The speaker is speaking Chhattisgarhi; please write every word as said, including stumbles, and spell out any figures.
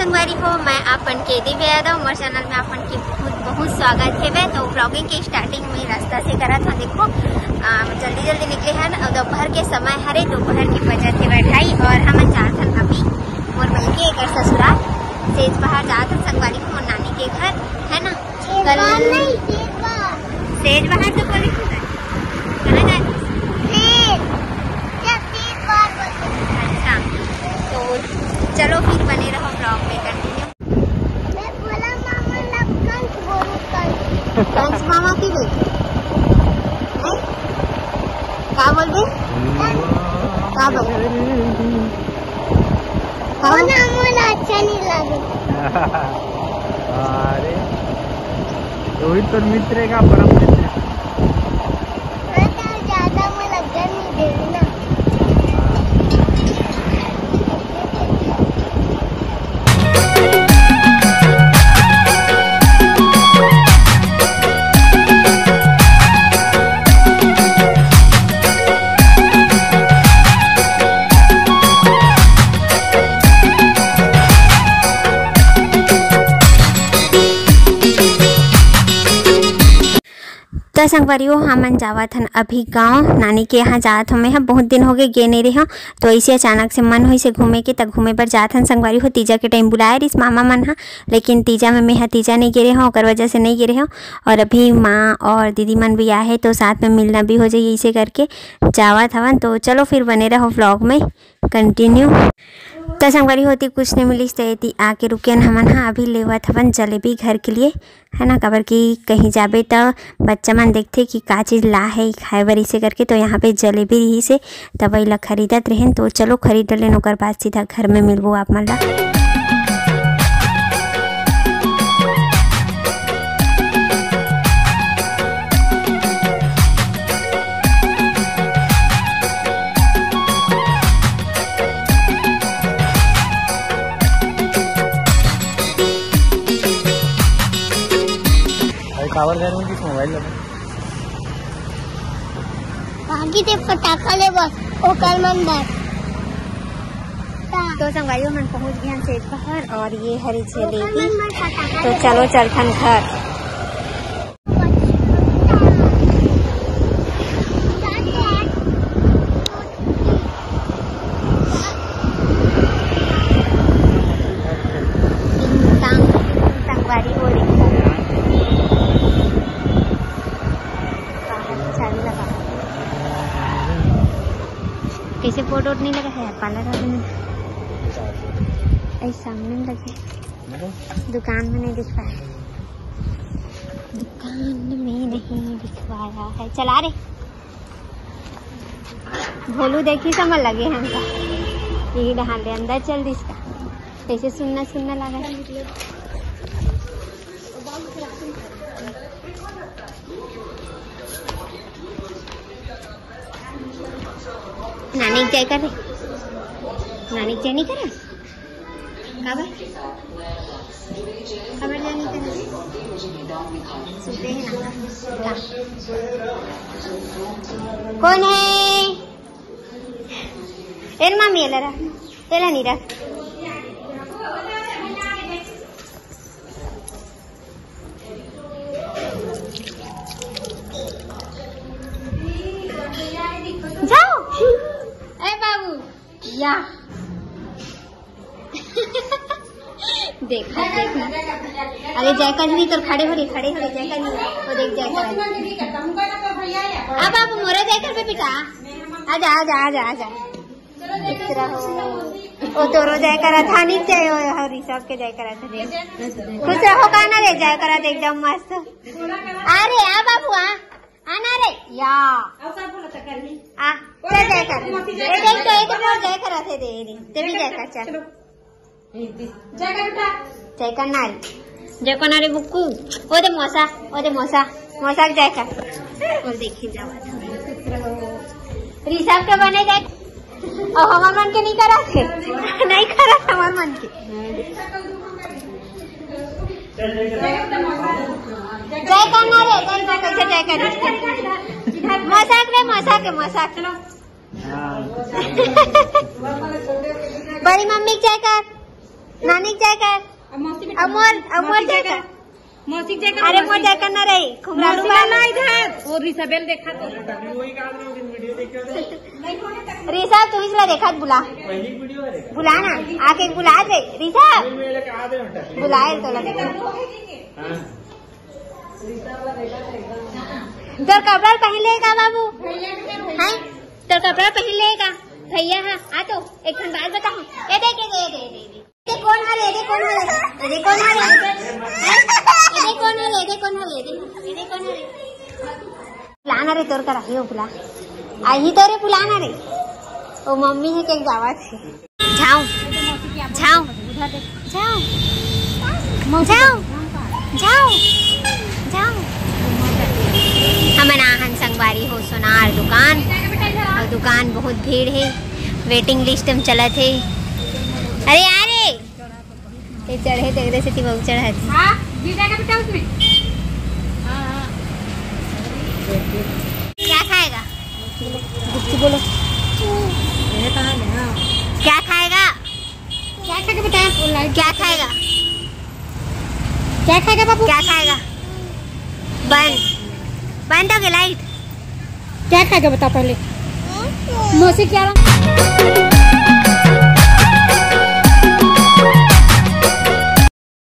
संगवारी हो, मैं आपन के दिव्या यादव, मोर चैनल में आपन के बहुत बहुत स्वागत हेवे। तो ब्लॉगिंग के स्टार्टिंग में रास्ता से करत हूँ। देखो, आ, जल्दी जल्दी निकले हन और दोपहर के समय हरे, दोपहर के बजत हेवे ढाई और हम जात हन अभी मोर बहन के एकर ससुराल सेजबहार जात हन संगवारी हो, मोर नानी के घर है ना। कल नहीं, सेजबहार। सेजबहार तो बोले तू ना। कहाँ जात हस? सेज। जब सेजबहार बोलते हैं। अच्छा, तो चलो फिर बने रहो ब्लॉग में, कंटिन्यू। मैं बोला मामा ना कंस बोलू, कंस। कंस मामा की बोल? हैं? का बोल दे? का बोल? वो ना मोला अच्छा नहीं लगे। अरे, रोहित तो मित्र है का, परम मित्र? हाँ, तो ज्यादा मोला अच्छा नहीं देवे ना। त संगवारी हो, हमन जावत हन अभी गांव, नानी के यहाँ जात हन। मैं ह बहुत दिन हो गए गे नहीं रहे हूँ, तो ऐसे अचानक से मन होइस घूमे के, त घूमे बर जात हन संगवारी हो। तीजा के टाइम बुलाए रिस मामा मन ह, लेकिन तीजा में मैं ह तीजा नहीं गे रहे हूँ, ओकर वजह से नहीं गे रहे हूँ। और अभी माँ और दीदी मन भी आए हैं, तो साथ में मिलना भी हो जाए, ऐसे करके जावत हवन। तो चलो फिर बने रहो ब्लॉग में कंटिन्यू। त संगवारी हो, एती कुछ नहीं मिलिस, त एती आके रुकेन हमन ह। अभी लेवत हवन जलेबी घर के लिए, है ना, काबर कि कहीं जाबे त बच्चा मन देखथे कि का चीज ला है खाए बर, इसे करके। तो यहाँ पे जलेबी रहिस हे, त वही ला खरीदत रहेन। तो चलो खरीद लेन, ओकर बाद सीधा घर में मिलबो आप मन ला। अरे काबर घर में किस मोबाइल लगा? बाकी ते फटाका ले बस, ओकर मन बर। तो संगवारी हो, हमन पहुंच गए हैं सेजबहार और ये हरी जलेबी। तो चलो चलथन घर। संगवारी हो रही है। कैसे फोटो नहीं लगा है यार, पार्लर वाले में। ऐ सामने में लगे, दुकान में नहीं दिख पाया, दुकान में नहीं दिख पाया है। चला रे भोलू, देखी समझ लगे हमका। यही डहान ले अंदर चल दिस का, कैसे सुन्ना सुन्ना लगा। नानी के जय कर रे, नानी के जय नहीं करे। काबर? काबर जय नहीं करे? सुते हैं ना। कौन है? एल मामी, एला रख, एला नहीं रख। जाओ। ए बाबू, या। देखा, देखा। अरे जयकर नहीं, तो खड़े हो रे, खड़े हो रे, जयकर नहीं। वो देख जयकर। अब आप मोरा जयकर पे बेटा। आजा, आजा, आजा, आजा। दूसरा हो। ओ तोरो जयकर था, नहीं जय हो, हो ऋषभ के जयकर था। खुश रहो का ना रे, जयकर एकदम मस्त। अरे आ बाबू आ। आना रे, या। आ, चल जयकर। ए, देख तो, एक बार जयकर आते दे रे। ते भी जयकर, चल। जयकर ना रे। जयकर ना रे बुक्कू। ओ दे मौसा, ओ दे मौसा। मौसा के जयकर। और देखी जावा। ऋषभ के बने देख। और हमार मन के नहीं करा थे। नहीं करा था हमार मन के। जय करना रे, जय कर, कैसे जय कर? मजाक रे, मजाक है, मजाक। बड़ी मम्मी के जय कर। नानी के जाय कर। अब मौसी बेटा, अब मोर, अब मोर मौसी जाय कर। मौसी के जाय कर। अरे, मोर जाय कर ना रही, खुबरा मौसी दुआ वाला इधर। और रिसबेल देखा तो। ऋषभ, तू इसला देखा, बुला। बुला ना, आके बुला दे। ऋषभ, बुलाए तो लगे। तोर कपड़ा पहन लेगा बाबू, हैं? तोर कपड़ा पहन लेगा भैया। हाँ, आ तो एक ठन बात बताऊं। ए देख, ए दे, ए दे, ए दे, ए दे। ए दे कोन हरे, ए दे कोन हरे, ए दे कोन हरे, हैं? ए दे कोन हरे, ए दे कोन हरे, ए दे, ए दे कोन हरे? बुलाना रे तोर करा, हे बुला। आही तो रे बुलाना रे। ओ मम्मी हे के जावत हे। झाव, झाव, झाव, झाव, झाव, झाव। हमन आहन संगवारी हो सोनार दुकान, और दुकान बहुत भीड़ हे, वेटिंग लिस्ट में चलत हे। अरे आ रे, ये चढ़े तेरे से तिबक चढ़ा दी। हाँ, गिर जाएगा बेटा उसमें। क्या खाएगा? गुप्ती बोलो। क्या खाएगा? क्या खाएगा बेटा? क्या खाएगा? क्या खाएगा बाबू? क्या खाएगा? बंद, बंद हो गया लाइट। क्या खाएगा बता पहले। मौसी क्या